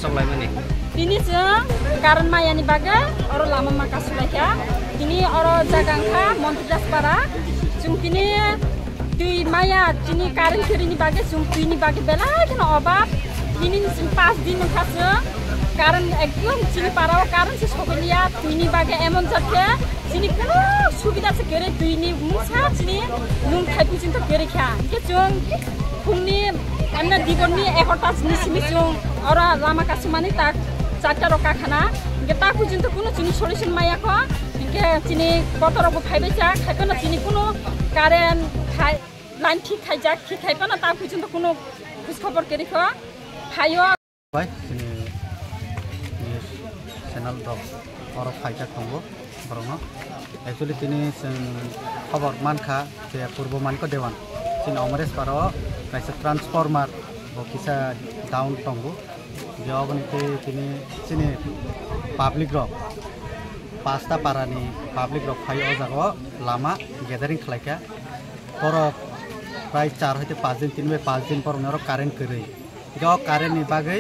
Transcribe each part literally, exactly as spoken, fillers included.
Choklaimani. Tini chwng current mayani bagwi oro lama ma kasulaikha. Tini oro jaga wngkha Montidas para. Chwng tini twi maya, tini current kwrwini bagwi chwng twini bagwi belai kheno obab. Tini ni chwng pas din wngkha chwng current ekdom chini parao current se sogwi liya. Twini bagwi emon jat khe chini kuno subida se kwrwi, twini mungsa chini nung thai puiching to kwrwi kha. Hwnkhe chwng phungni emna diborni egarota ni simi chwng oro lama kasumani tak charta rok kakhana. Hwnkhe tak puiching to kuno chini solution maya kho. Hwnkhe chini kotor rok bo phaibai cha, khai phano chini kuno current khai, line thik khaijak, thik khai phano tak puiching to kuno khoj khobor kwrwi kho. Phaio. Bai, chini news channel rok oro phaijak tongo borokno. Actually, tini chwng khobor mankha je Purbo Manikya Dewan, chini Amares Paro kaisa transformer bo kisa down tongo. Je oboni tei tini chini public rok, pasta parani public rok phai o jaga o lama gathering khlaikha. Borok prai char hoite pas din, tini bai pas din borokni oro current kwrwi. Hingke o current ni bagwi,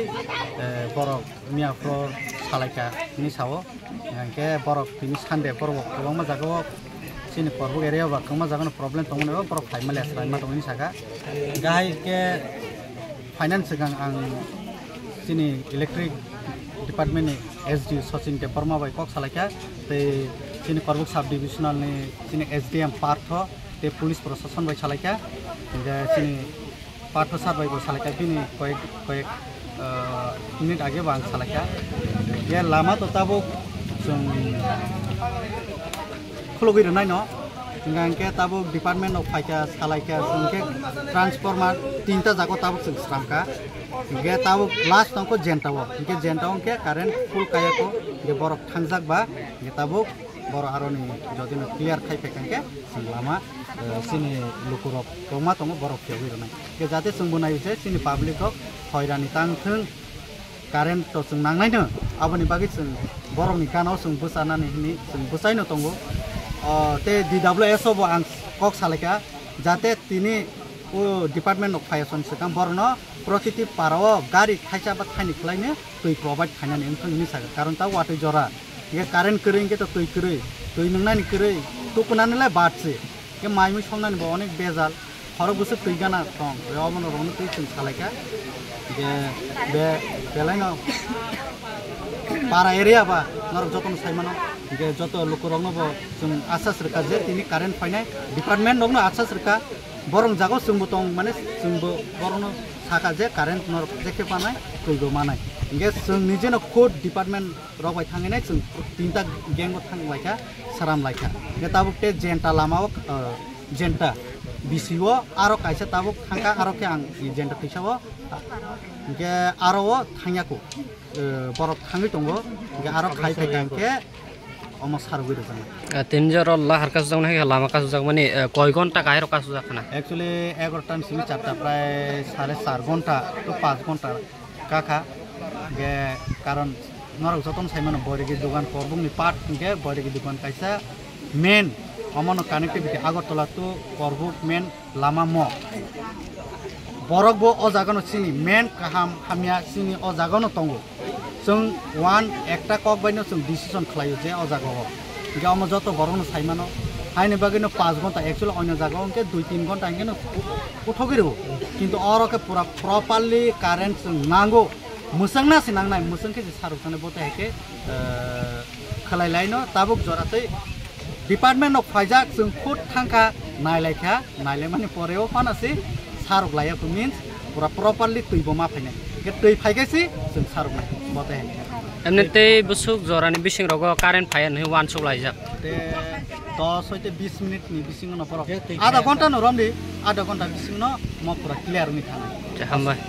eh, borok miya phoro salaikha hinwi sao. Hingke borok tini Sunday borok bo kwbangma jaga o chini Korbuk area o ba kwbangma jaga no problem tongmani o borok phaima le swlaima tongmani saka. Hingke hai khe finance swkang ang chini electric department ni S D O Sachin Debbarma bai kok salaikha tei chini Korbuk sub divisional ni chini S D M Partho tei police proshashan bai salaikha. Hingke chini Partho sir bai bo salaikha bini koyek, koyek, ah, minute age bo ang salaikha. Ye lama to tabuk chwng khulugwi rwnai no. Hingke hingke tabuk department rok phaikha, salaikha, hingke transformer tinta jago tabuk chwng sramkha. Hingke tabuk last tongkho jenta o. Hingke jenta o hingke current full kaya kho. Hingke borok thangjak ba, hingke tabuk borok aroni jodi no clear khai phaikha hingke chwng lama, eh, chini lukurok kwbangma tongo, borok phiyogwi rwnai. Hingke jate chwng bo nai se chini public rok hoirani tang thwng, current to chwng nangnaino, aboni bagwi chwng borokni gana o chwng bwchanani hwnwi chwng bwchaino tongo. O, tei D W S o bo ang kok salaikha, jate tini o department rok phaiya soni swkang borokno protiti para o gari thaisa ba thaini khwlaino twi provide khainani wngthang hinwi sakha, karon ta watwi jora. Hingke current kwrwi hingke to twi kwrwi, twi nungnani kwrwi, tukunani le bad se. Hingke mai mui songnani bo onek bejal, khorok bwswk twi gana tong, omono rokno twi chwng salaikha. Hingke be, belaino para area ba norok jotono saimano, hingke joto lukurokno bo chwng asas rwkha je tini current phainai, department rokno asas rwkha, borok jago chwngbo tong mane chwngbo borokno sakha je current norok jekhe manai, twibo manai. Hingke chwng nijeno khud department rok bai thangwi nai chwng tinta gang o thang laikha, saram laikha. Hingke tabuk te jenta lama o, ah, jenta bisi o aro kaisa tabuk thangkha, aro khe ang jenta twisa o, ah, hingke aro o thangya kho, eh, borok thangwi tongo, hingke aro khai phaikha hingke omo sarwi rwjaknai. Ah, tini jora lahar kasujak nai khe lama kasujak mani, eh, koi gonta kahai rok kasujak khna? Actually, egarota ni simi charta prai sare char gonta to panch gonta kakha. Hingke karon norok jotono saimano Boiregi dogan Korbukni part hingke Boiregi dogan kaisa main, omono connectivity Agartala to Korbuk main lama mo. Borok bo o jagano chini main kaham hamya chini o jagano tongo. Chwng one ekta kok baino chwng decision khlaio je o jagao. Hingke omo joto borokno saimano. Haini bagwino panch gonta, actually onyo jagao hingke dui tin gonta hingkeno uthogwi rwo. Kintu oro khe pura properly current chwng nango. Mwchangna se nangnai, mwchang khe se saruk thani bo tei hai khe, eh, khlai laino tabuk jora tei department rok phaijak, chwng khud thangkha, nailaikha, nailaimani poreo phano se saruk laiya kho means pura properly twi bo ma phainai. Hingke twi phaikhe se chwng saruk nai bo tei hai khe. Emni tei bwswk jorani bising rogo current phaiya hinwi uansuk laijak. Te dos hoite bis minute ni bisingo no borok. Adha ghonta no romdi, adha ghonta bisingo no mo pura clear wngwi thanai. Hambai.